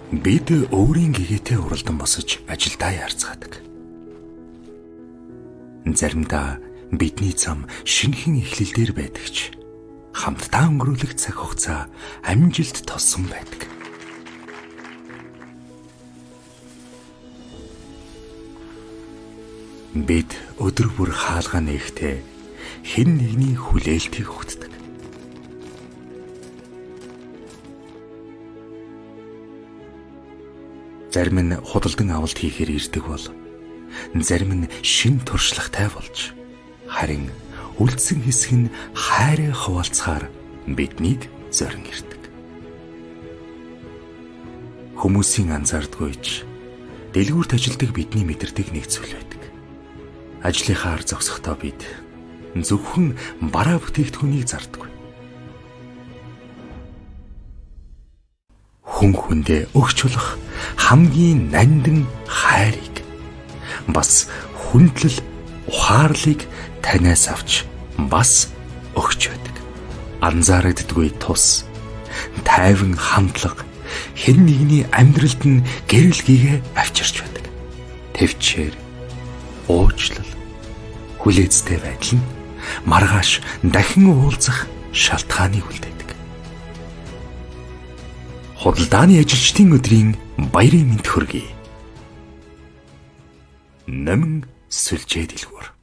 Бид өөрийн гэгээтэй уралдан босож ажилдаа ярцгаадаг. Заримдаа бидний зам шинэхэн эхлэл дээр байдаг ч хамтдаа өнгөрүүлэх цаг хугацаа амжилт тосон байдаг. Бид өдөр бүр хаалгаа нээхдээ хэн нэгний хүлээлтийг өгдөг. Зарим нь худалдан авалт хийхээр ирдэг бол зарим нь шин туршлагатай болж харин үлдсэн хэсэг нь хайраа хуваалцахаар биднийг зорин ирдэг. Хүмүүсийн анзаардгүй ч дэлгүүрт ажилдаг бидний мэдэрдэг нэг зүйл байдаг. Ажлынхаа ар зогсохдоо бид зөвхөн бараа бүтээгдэхүүнийг зардаггүй. Хүн хүндээ өгч болох хамгийн нандин хайрыг бас хүндлэл ухаарлыг танаас авч бас өгч байдаг. Анзаарагддаггүй тус тайван хандлага хэн нэгний амьдралд нь гэрэл гэгээ авчирч байдаг. Тэвчээр, уучлал, хүлээцтэй байдал нь маргааш дахин уулзах шалтгааныг үлдээдэг. Худалдааны ажилчдын өдрийн баярын мэнд хүргэе. Номин сүлжээ дэлгүүр.